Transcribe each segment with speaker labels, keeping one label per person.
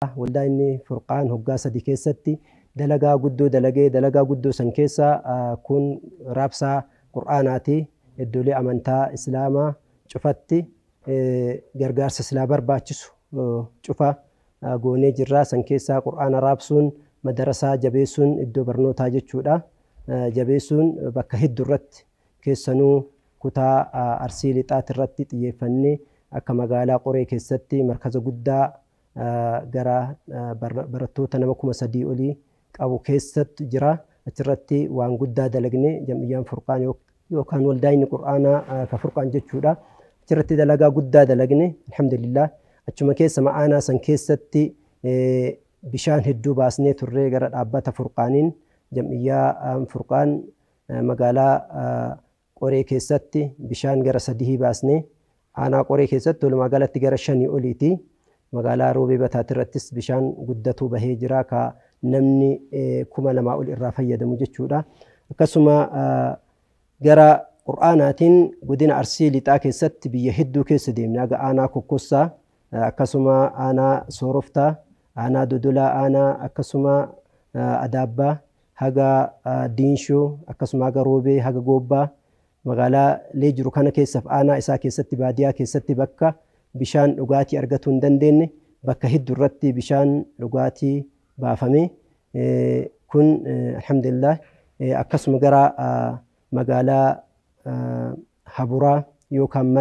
Speaker 1: Waldaa inni Furqaan hoggaa 3 keessatti dalagaa guddoo dalagee, dalagaa guddoo san keessa kun raabsaa Qur'aanaati. Iddoolee amantaa Islaamaa cufatti gargaarsa silaa barbaachisu cufa goonee jirra. San keessaa Qur'aana raabsuun, madarasaa jabeessuun, iddoo barnootaa jechuudha. Jabeessuun bakka hedduu irratti, keessanuu kutaa Arsii Lixaati irratti xiyyeeffannee, akka magaalaa Qoree keessatti markaza guddaa gara barattoota nama 3000 olii qabu keessatti jira. Achirratti waan guddaa dalagne, Jam'iyyaan Furqaan yookaan waldaayni Qur'aanaa ka Furqaan jechuudha. Achirratti dalagaa guddaa dalagne, alhamdulillah. Achuma keessa ma'aanaa san keessatti bishaan hedduu baasnee turree gara dhaabbata Furqaaniin, Jam'iyyaa Furqaan magaalaa Qoree keessatti bishaan gara 3 baasnee, aanaa Qoree keessatti walumaa galatti gara 5 oliiti. Magaalaa Roobee Bataati irrattis bishaan guddatu bahee jira, ka namni 2000 ol irraa fayyadamu jechuudha. Akkasuma gara Qur'aanaatiin godina Arsii Lixaa keessatti biyya hedduu keessa deemne, haga aanaa Kokkossaa, akkasuma aanaa Sooroftaa, aanaa Dodolaa, aanaa akkasuma Adaabbaa, haga Diinshoo, akkasuma haga Roobee, haga Goobbaa, magaalaalee jiru kana keessaaf aanaa isaa keessatti, baadiyaa keessatti bakka bishaan dhugaatii argatuu hin dandeenye bakka hedduu irratti bishaan dhugaatii baafame kun, alhamdulillah. Akkasuma gara magaalaa Haburaa yookaan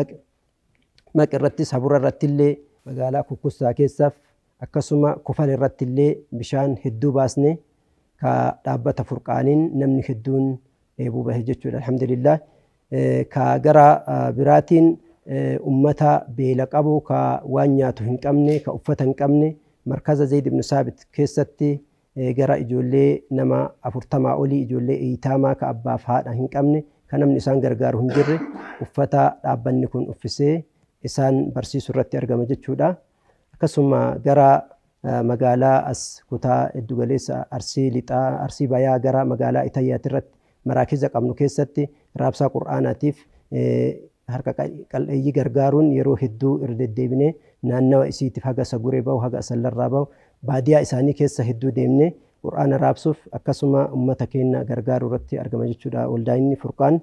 Speaker 1: Maq irrattis, Habura irratti illee, magaalaa Kokkossaa keessaaf akkasuma Kofal irratti illee bishaan hedduu baasne, ka dhaabbata Furqaaniin namni hedduun dheebuu bahe jechuudha, alhamdulillah. Ka gara biraatiin ummata beela qabu, ka waan nyaatu hin qabne, ka uffata hin qabne, markaza Zayd ibn Saabit keessatti gara ijoollee nama 40 olii, ijoollee iitaamaa ka abbaaf haadha hin qabne, ka namni isaan gargaaru hin jirre, uffata dhaabbanni kun uffisee isaan barsiisu irratti argama jechuudha. Akkasuma gara magaalaa as kutaa giddugaleessa Arsii Lixaa, Arsii Bayaa, gara magaalaa Itayyaati irratti maraakiza qabnu keessatti raabsaa Qur'aanaatiif harka qal'eeyyii gargaaruun yeroo hedduu irra deddeebinee naannawa isiitiif haga Saguree bahu, haga Asallarraa bahu, baadiyaa isaanii keessa hedduu deemnee Qur'aana raabsuuf akkasuma ummata keenya gargaaruu irratti argama jechuudha waldaayinni Furqaan.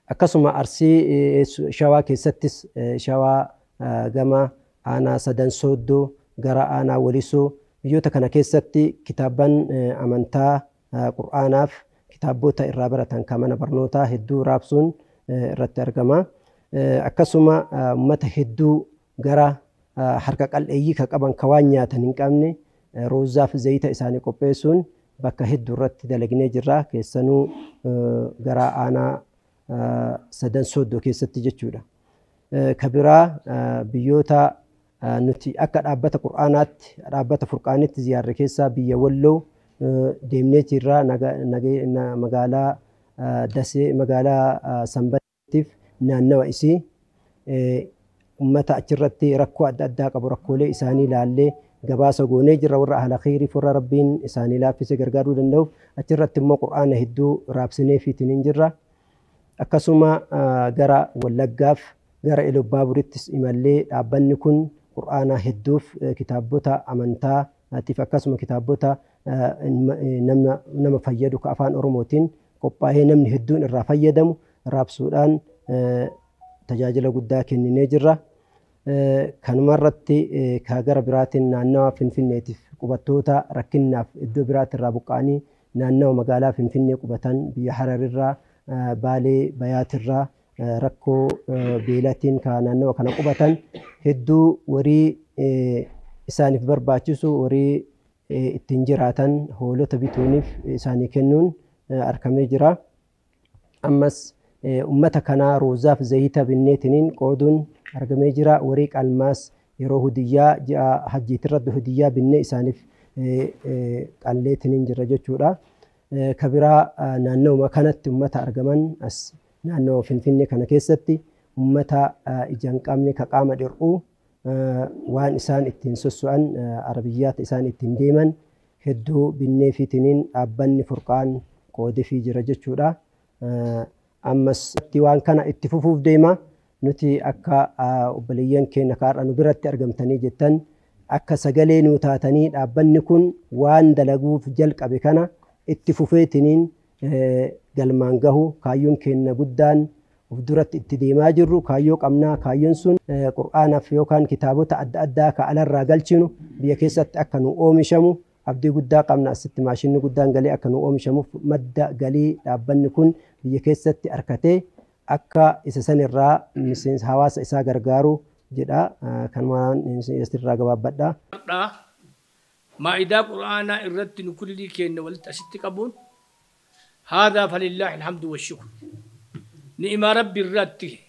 Speaker 1: Akkasuma Arsii Shawaa keessattis, Shawaa gama aanaa Sadan Sooddoo gara aanaa Walisoo, biyyoota kana keessatti kitaabban amantaa Qur'aanaaf kitaabota irraa baratan kan mana barnootaa hedduu raabsuun irratti argama. Akkasuma ummata hedduu gara harka qal'eeyyii ka qaban, ka waan nyaatan hin qabne, roozaaf zayita isaanii qopheessuun bakka hedduu irratti dalagnee jirra, keessanuu gara aanaa Sadan Sooddoo keessatti jechuudha. Ka biraa biyyoota nuti akka dhaabbata Qur'aanaatti, dhaabbata Furqaanitti ziyaarre keessaa biyya Walloo deemnee jirra, magaalaa Dasee, magaalaa Sanbatiif naannawa isii ummata achirratti rakkoo adda addaa qabu, rakkoolee isaanii ilaallee gabaasa goonee jirra warra ahla kheyriif, warra Rabbiin isaanii laaffise gargaaruu danda'uuf. Achirratti immoo Qur'aana hedduu raabsinee fiitiniin jirra. Akkasuma gara Wallaggaaf gara Elobaaburittis imallee dhaabbanni kun Qur'aana hedduuf, kitaabota amantaatiif, akkasuma kitaabota nama fayyadu ka afaan Oromootiin qophaa'ee namni hedduun irraa fayyadamu raabsuudhaan tajaajila guddaa kenninee jirra. Kanuma irratti ka gara biraatiin naannawa Finfinneetiif qubattoota rakkinnaaf iddoo biraatti irraa buqqa'anii naannawa magaalaa Finfinnee qubatan, biyya Hararirraa, Baalee Bayaatirraa rakkoo beelatiin ka naannawa kana qubatan hedduu, warii isaaniif barbaachisu, warii ittiin jiraatan, hoolota bituuniif isaanii kennuun argamee jira. Ammas ummata kanaa roozaaf zayita binneetiniin qooduun argamee jira. Warii qalmaas yeroo hudiyyaa ji'a hajjiitirratti hudiyyaa binnee isaaniif qalleetiniin jira jechuudha. Ka biraa naannawuma kanatti ummata argaman, as naannawa Finfinnee kana keessatti ummata ija hin qabne, ka qaama dhir'uu, waan isaan ittiin sosso'an, arabiyyaata isaan ittiin deeman hedduu binnee fiitiniin dhaabbanni Furqaan qoodefii jira jechuudha. Ammas waan kana itti fufuuf deema. Nuti akka obboleeyyan keenya kaarra nu biratti argamtanii jettan Akka sagalee nuu taatanii dhaabbanni kun waan dalaguuf jalqabe kana itti fufeetiniin galmaan gahu kaayyoon keenya guddaan of duratti itti deemaa jirru kaayyoo qabnaa. Kaayyoon sun qur'aanaaf yookaan kitaabota adda addaa ka alarraa galchinu biyya keessatti akka nu oomishamu abdii guddaa qabna. Asitti maashinni guddaan galee akka nu oomishamuuf madda galii dhaabbanni kun biyya keessatti arkatee akka isa sanirraa miseensa hawaasa isaa gargaaru jedha. Kanumaan asirraa gabaabbadha.
Speaker 2: Maa'idaa qur'aanaa irratti nu kullii keenya walitti asitti qabuun هذا فلله الحمد والشكر. نعم ربي الرتي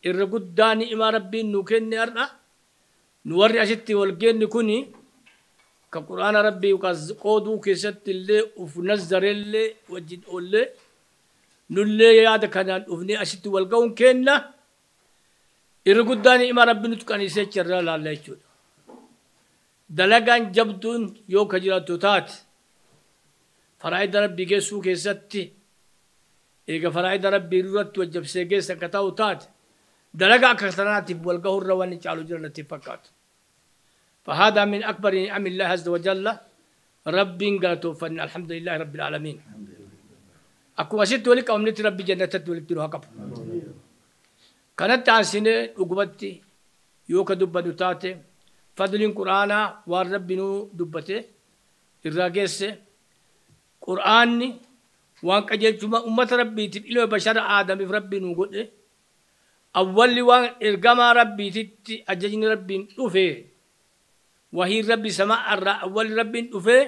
Speaker 2: الرقدة نعم ربي نكن أرنا نوري أشتي والجن كوني كقرآن ربي وكقودو كست اللي وفنزر اللي وجد اللي نلي يا كان أفني أشتي والجون كنا الرقدة نعم ربي نتكني سكر لا لا يشود دلعان جبتون يو كجرا توتات فرائد ربي جسو كستي إيجا فرائد ربي رت وجب سجس كتاو تات دلقا كثرات والقهر رواني تعالوا جرنا فقط. فهذا من أكبر نعم الله عز وجل. ربي قالتو فن الحمد لله رب العالمين. أكو أشت ولك أمنيت ربي جنة ولك تروح كب. كانت عن سنة وقبتي يوك دب دتاتي فضل القرآن والرب نو دبته الراجس قرآني وان قجلتما أمة ربي تبئلوا بشر آدم في ربي نقول أول وان إرجما ربي تت أججني ربي نوفي وهي ربي سماء أول ربي نوفي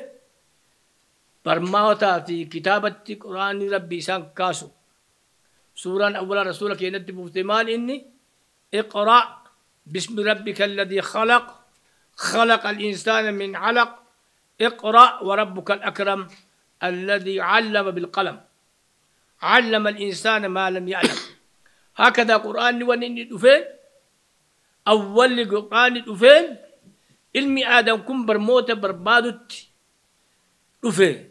Speaker 2: برماوتا في كتابة القرآن ربي سان كاسو سورة أول رسولك يندب احتمال إني اقرأ باسم ربك الذي خلق خلق الإنسان من علق اقرأ وربك الأكرم الذي علم بالقلم علم الإنسان ما لم يعلم. هكذا قرآن ونين دفين أول قرآن دفين علمي آدم كن برموت بربادت دفين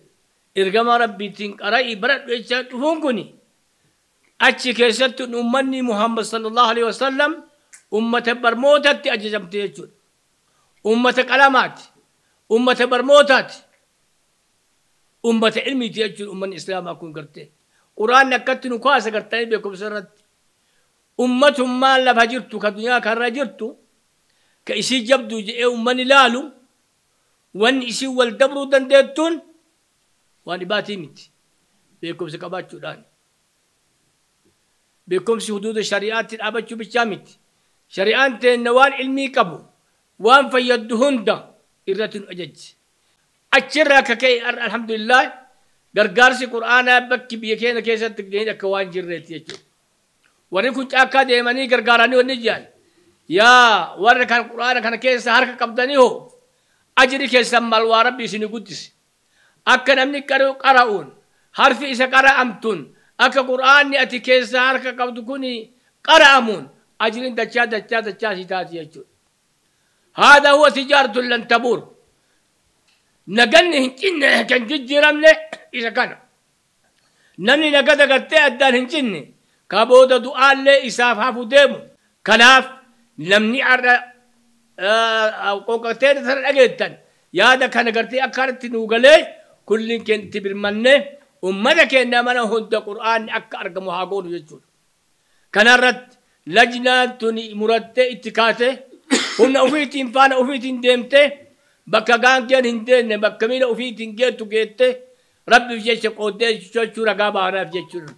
Speaker 2: إرجما ربي تنقرأي برد وإيش دفون كني أتش كيست أمني محمد صلى الله عليه وسلم أمة برموتت أجزمت يجود أمة كلامات أمة برموتات أمة علمي تيجي أمة الإسلام أكون قرته قرآن نكت نقاس قرتني بكم سرت أمة ما لا فجرت كدنيا كرجرت كإشي جبدو جاء أمة لالو وان إشي والدبر دندتون وان باتي مت بكم سكبات شدان بكم سحدود الشريعة الأبد بشامت شريعة النوان علمي كبو وان فيدهن دا إرتن أجج أشرك كي الحمد لله غرغارسي قرآن بك بيكين كيسة تقدين أكوان جريت يجو ورنكو تأكد يمني غرغاراني ونجان يا ورك القرآن كان كيسة حركة قبضني هو أجري كيسة مالوا ربي سنقدس أكن أمني كرو قرؤون حرف إذا قرأ أمتون أك قرآن أتي كيسة حركة قبضكوني قرأمون أجرين دجا دجا دجا سيتاتي يجو هذا هو تجارة لن تبور نجني هنجني كان جدي رملة إذا كان نمني نجدا قتة أدان هنجني كابودا دعاء له إساف هافو دمو كناف نمني عر قوقتين ترى أجدتن يا ده كان قرتي أكرت نوغلة كل كن تبر منه أمنا كنا منا هند القرآن أكثر مهاجون يجون كنرت لجنة تني مرتة اتكاته هم أفيتين فانا أفيتين دمته bakka gaangeen hin deemne bakka miila ofiitiin geettu geette rabbiif jecha qooddee sochuu ragaa baanaaf jechuudha.